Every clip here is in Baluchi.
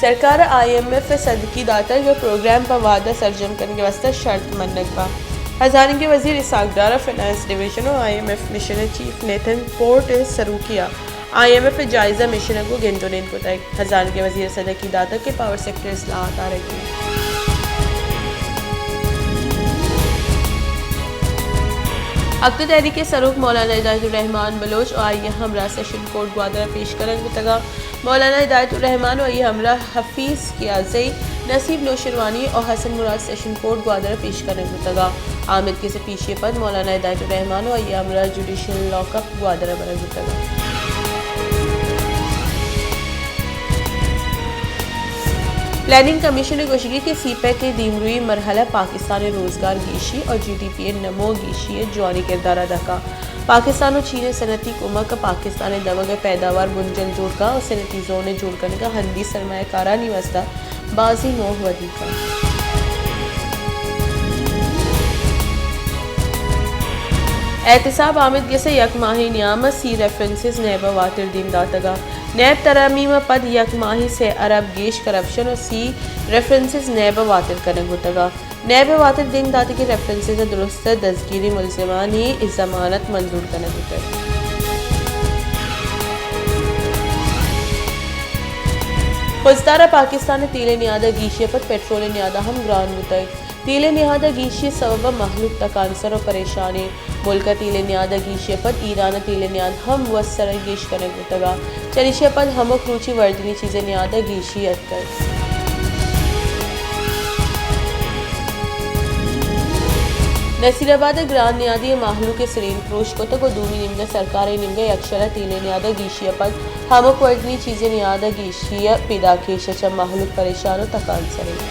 درکار ءَ آئی ایم ایف ءِ صدقی داتگ ءُ پروگرام پہ وھد ءَ سرجم کنگ ءِ واستہ شرط منگ باں۔ ہزارگیں وزیر اسحاق ڈار ءَ فنانس ڈویژن ءُ آئی ایم ایف مشن ءِ چیف نیتھن پورٹ ءِ سروکی ءَ آئی ایم ایف ءِ جائزہ مشن ءَ گوں گند ءُ نند کتگ۔ ہزارگیں وزیر ءَ صدقی داتگ کہ پاور سیکٹر ءِ اصلاحات آرگ بیت۔ ہپت ءَ تحریک ءِ سروک مولانا ہدایت الرحمان بلوچ ءُ آئی ءِ ہمراہ سیشن کورٹ گوادر ءَ پیش کنگ بوتگ اَنت۔ مولانا ہدایت الرحمان ءُ آئی ءِ ہمراہ حفیظ کیازئی، نصیب نوشیروانی ءُ حسن مراد سیشن کورٹ گوادر ءَ پیش کنگ بوتگ اَنت۔ آمید گس ءِ پیشی ءَ پد مولانا ہدایت الرحمان ءُ آئی ءِ ہمراہ جوڈیشل لاک اپ گوادر ءَ برگ بوتگ اَنت۔ پلاننگ کمیشن ءِ گوشگ اِنت کہ سی پیک ءِ دیمروئی مرحلہ پاکستان ءِ روزگار گیشی ءُ جی ڈی پی ءِ نمو گیشی ءَ جوانیں کردار ادا کنت۔ پاکستان ءُ چین ءِ صنعتی کمک ءَ پاکستان ءِ دمگ ءِ پیداوار بنجل جوڑ کنت ءُ صنعتی زون ءِ جوڑ کنگ ءَ ہندی سرمایہ کارانی واستہ بازیں موہ ودی کنت۔ احتساب آمید گس ءَ یک ماہے نیام ءَ سی ریفرنسز نیب ءَ واتر دیم داتگ اَنت۔ نیب ترامیم ءَ پد یک ماہے سے ارب گیش کرپشن ءُ سی ریفرنسز نیب ءَ واتر کنگ بوتگ اَنت۔ نیب ءَ واتر دیم داتگیں ریفرنسز ءَ درست دزگیری ملزمانی ضمانت منظور کنگ بوتگ۔ خضدار ءَ پاکستان ءِ تیل ءِ نیاد ءِ گیشی ءَ پد پٹرول ءِ نیاد ءَ ہم گران بوتگ۔ تیل ءِ نیاد ءِ گیشی ءِ سوب ءَ مہلوک تکانسر ءُ پریشان اِنت۔ ملک ءِ تیل ءِ نیاد ءِ گیشی ءَ پد ایران ءِ تیل ءِ نیاد ہم وت سر ءَ گیش کنگ بوتگ اَنت۔ چریشی ءَ پد ہمک روچی وردنی چیز ءِ نیاد ءَ گیشی اتکگ۔ نصیر آباد ءَ گران نیادی ءَ مہلوک ءِ سرین پروش کتگ ءُ دومی نیمگ ءَ سرکار ءِ نیمگ ءَ یکشل ءَ تیل ءِ نیاد ءِ گیشی ءَ پد ہمک وردنی چیز ءِ نیاد ءِ گیشی ءِ پیداکیش ءَ چہ مہلوک پریشان ءُ تکانسر اِنت۔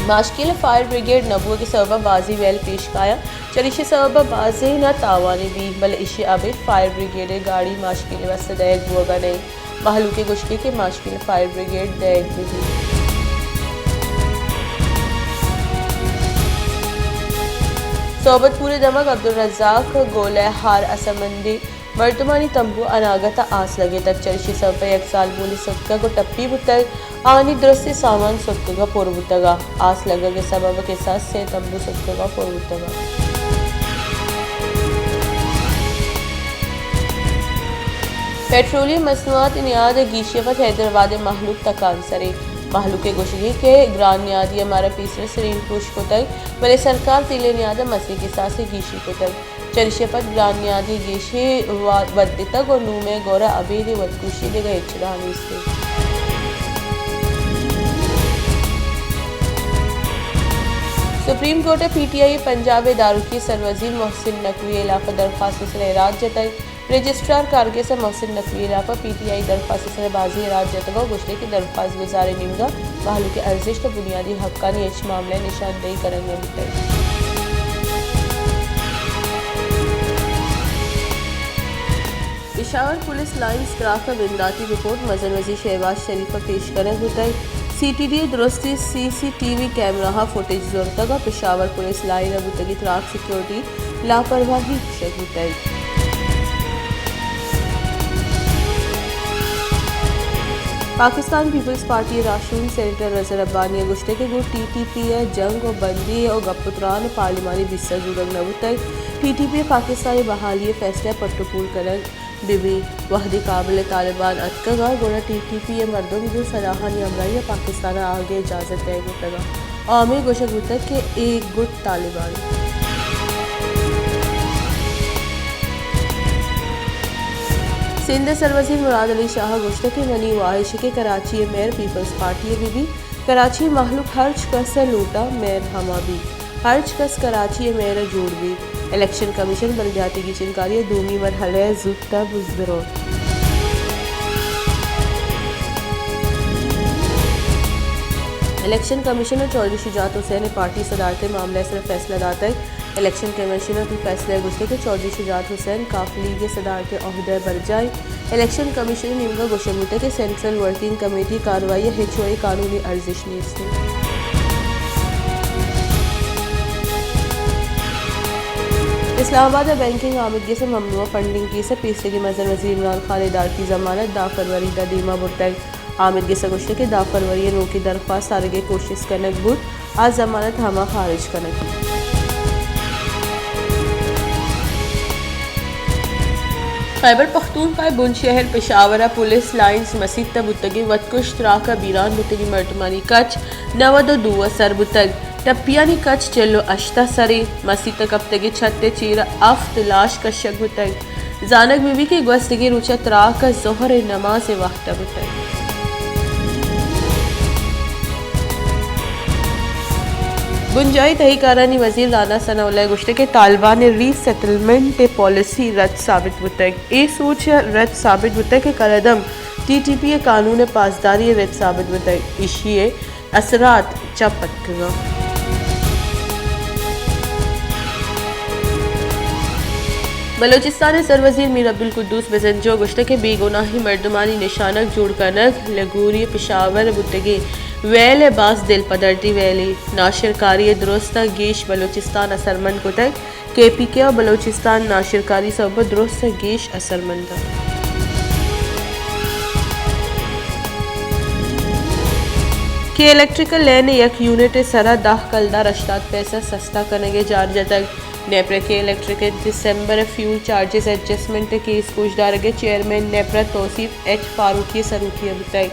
ماشکیل ءَ فائر بریگیڈ نہ بوگ ءِ سبب ءَ بازیں ویل پیش کایاں، چریشی ءِ سبب ءَ بازینا تاوانے بیت، بلے ایشی ءَ ابید فائر بریگیڈ ءِ گاڑی ماشکیل ءِ واستہ دئیگ بوگ ءَ نہ اِنت۔ مہلوک ءِ گوشگ اِنت کہ ماشکیل ءَ فائر بریگیڈ دئیگ بہ بیت۔ صحبت پور ءِ دمگ عبدالرزاق گول ءِ ہار ءَ سمندی مردمانی تمبو اناگت ءَ آس لگتگ، چریشی ءِ سبب ءَ یک زالبولے ستکگ ءُ ٹپی بوتگ، آہانی درستیں سامان ستکگ ءَ پر بوتگ ءُ آس لگگ ءِ سبب ءَ کساس سے تمبو ستکگ ءُ پر بوتگ۔ پٹرولیم مصنوعات ءِ نیاد ءِ گیشی ءَ پد حیدرآباد ءِ مہلوک تکانسر اِنت۔ مہلوک ءِ گوشگ اِنت کہ گران نیادی ءَ مارا پیسر ءَ سرین پروش کتگ، بلے سرکار تیل ءِ نیاد ءَ مزنیں کساسے گیشی کتگ۔ چریشی ءَ پد گران نیادی گیشی وا-، ودتگ ءُ نوں مئے گور ءَ ابید ءِ وتکشی ءِ دگہ ہچ راہ نیست اِنت۔ سپریم کورٹ ءَ پی ٹی آئی ءِ پنجاب ءِ دارکی سروزیر محسن نقوی ءِ ہلاپ ءَ درخواست ءِ سر ءَ اعراض جتگ۔ رجسٹرار کارگس ءَ محسن نقوی ءِ ہلاپ ءَ پی ٹی آئی ءِ درخواست ءِ سر ءَ بازیں اعراض جتگ ءُ گوشتگ کہ درخواست گزار ءِ نیمگ ءَ مہلوک ءِ ارزشت ءُ بنیادی حقانی ہچ معاملہ ءِ نشاندہی کنگ نہ بوتگ۔ پشاور پولیس لائنز تراک ءِ بنداتی رپورٹ مزن وزیر شہباز شریف ءَ پیش کنگ بوتگ۔ سی ٹی ڈی ءَ درستیں سی سی ٹی وی کیمرہ ءِ فوٹیج زرتگ ءُ پشاور پولیس لائن ءَ بوتگیں تراک سیکورٹی لاپرواہی گوشگ بوتگ۔ پاکستان پیپلز پارٹی ءِ راہشون سینیٹر رضا ربانی ءَ گوشتگ کہ گوں ٹی ٹی پی ءِ جنگ ءُ بندی ءُ گپ ءُ تران ءَ پارلیمانی بیسہ زورگ نہ بوتگ۔ ٹی ٹی پی ءَ پاکستان ءِ بحالی ءِ فیصلہ ءَ پٹ ءُ پول کنگ بہ بیت۔ وہدے کابل ءَ طالبان اتکگ اَنت، گڑا ٹی ٹی پی ءِ مردم گوں سلاہانی ہمراہی ءَ پاکستان ءَ آہگ ءِ اجازت دئیگ بوتگ اَنت۔ آ ہمے گوشگ بوتگ کہ ایک گٹ طالبان۔ سندھ ءِ سروزیر مراد علی شاہ ءَ گوشتگ کہ منی واہش کہ کراچی ءِ میئر پیپلز پارٹی ءِ بہ بیت۔ کراچی ءِ مہلوک ہرچ کس ءَ لوٹاں میئر ہما بیت۔ ہرچ کس کراچی ءِ میئر ءَ جوڑ بیت۔ الیکشن کمیشن بلدیاتی گیشینکاری ءِ دومی مرحلہ ءَ زوت ءَ بزدروت۔ الیکشن کمیشن ءَ چوہدری شجاعت حسین ءِ پارٹی صدارت ءِ معاملہ ءِ سر ءَ فیصلہ داتگ۔ الیکشن کمیشن ءَ وتی فیصلہ ءَ گوشتگ کہ چوہدری شجاعت حسین کاف لیگ ءِ صدارت ءِ عہدہ ءَ برجاہ اِنت۔ الیکشن کمیشن ءِ نیمگ ءَ گوشگ بوتگ کہ سینٹرل ورکنگ کمیٹی ءِ کاروائی ءَ ہچ وڑیں قانونی ارزشت نیست اِنت۔ اسلام آباد ء بینکنگ آمدگس ء ممنوعہ فنڈنگ کیس ء پیسریگیں مزن وزیر عمران خان ء دارتی ضمانت دہ فروری ء دیما برتگ۔ آمدگس ء گوشتگ کہ دہ فروری ء نوکیں درخواست آرگ ء کوشست کنگ بوت، آ ضمانت ہما خارج کنگ بیت۔ خیبر پختونخوا ء بنجشہر پشاور ء پولیس لائنز مسیت ء بوتگیں وتکش تراک ء بیران بوتگیں مردمانی کچ نود ء دو ء سر بوتگ۔ ٹپیانی کچ چل ء ہشت ء سریں۔ مسیت ء کپتگیں چھت ء چیر ء ہفت لاش کشگ بوتگ۔ زانگ بہ بیت کہ گوستگیں روچ ء تراک ء ظہر ء نماز ء وقت ء بوتگ۔ بنجاہی تہی کارانی وزیر رانا ثناء اللہ ء گوشتگ کہ طالبان ء ری سیٹلمنٹ ء پالیسی رد ثابت بوتگ۔ اے سوچ رد ثابت بوتگ کہ کلعدم ٹی ٹی پی ء قانون ء پاسداری رد ثابت بوتگ۔ ایشی ء اثرات چہ پتکگاں۔ بلوچستان ء سروزیر میر عبدالقدوس بزنجو گوشتگ کہ بے گناہیں مردمانی نشانگ جوڑ کنگ لگوری پشاور ء بوتگیں ویل ء باز دل پدردی ویلے۔ ناشرکاری ء درست ء گیش بلوچستان اثرمند کتگ۔ کے پی کے ء بلوچستان ناشرکاری سبب ء درست ء گیش اثرمند انت۔ کے الیکٹرک ء لین ء یک یونٹ ء سرا دہ کلدار ہشتاد پیسہ سستا کنگ ء جار جتگ۔ نیپرا کے الیکٹرک ء دسمبر ء فیول چارجز ایڈجسٹمنٹ ء کیس گوشدارگ ء چیئرمین نیپرا توصیف ایچ فاروقی ء سروکی ء بوتگ۔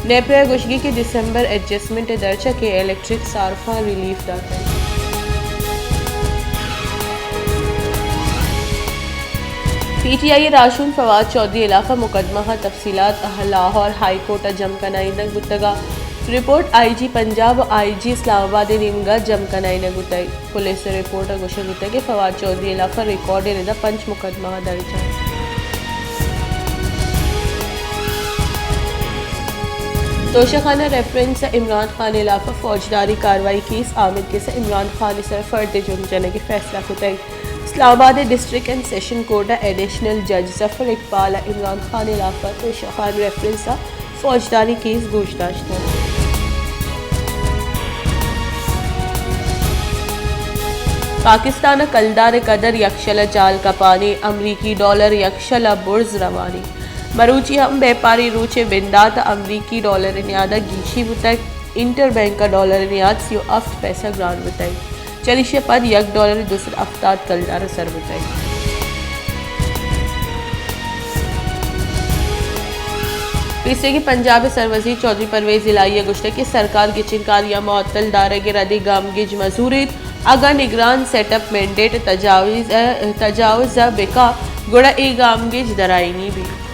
نیپرا ء گوشگی کہ دسمبر ایڈجسٹمنٹ ء درچ ء کے الیکٹرک صارفاں ریلیف داتگ۔ پی ٹی آئی ء راہشون فواد چوہدری ء ہلاف ء مقدمہ ء تفصیلات لاہور ہائی کورٹ ء جم کنائینگ بوتگ ء رپورٹ آئی جی پنجاب ء آئی جی اسلام آباد ء نیمگ ء جم کنائینگ بوتگ۔ پولیس ء رپورٹ ء گوشگ بوتگ کہ فواد چوہدری ء ہلاف ء ریکارڈ ء ردا پنچ مقدمہ درج انت۔ توشہ خانہ ریفرنس ء عمران خان ء ہلاف ء فوجداری کاروائی کیس، آمدگس ء عمران خان ء سر ء فرد ء جرم جنگ ء فیصلہ کتگ۔ اسلام آباد ء ڈسٹرکٹ اینڈ سیشن کورٹ ء ایڈیشنل جج ظفر اقبال ء عمران خان ء ہلاف ء توشہ خان ریفرنس ء فوجداری کیس گوش داشتگ۔ پاکستان ء کلدار ء قدر یکشل ء جال کپانے، امریکی ڈالر یکشل ء برز روانی۔ مروچی ہم بیپاری روچ ء بندات ء امریکی ڈالر ء نیاد ء گیشی بوتگ، انٹر بینک ء ڈالر ء نیاد سی ء ہفت پیسہ گران بوتگ۔ چریشی ء پد یک ڈالر ء دو سد ہفتاد کلدار ء سر بوتگ۔ پیسریگیں پنجاب ء سروزیر چوہدری پرویز الہی ء گوشتگ کہ سرکار گچین کاریاں معطل دارگ ء ردی گامگیج مزوریت، اگاں نگران سیٹ اپ مینڈیٹ ء تجاوز، تجاوز ء بکا گڑا اے گامگیج درائینی بیت۔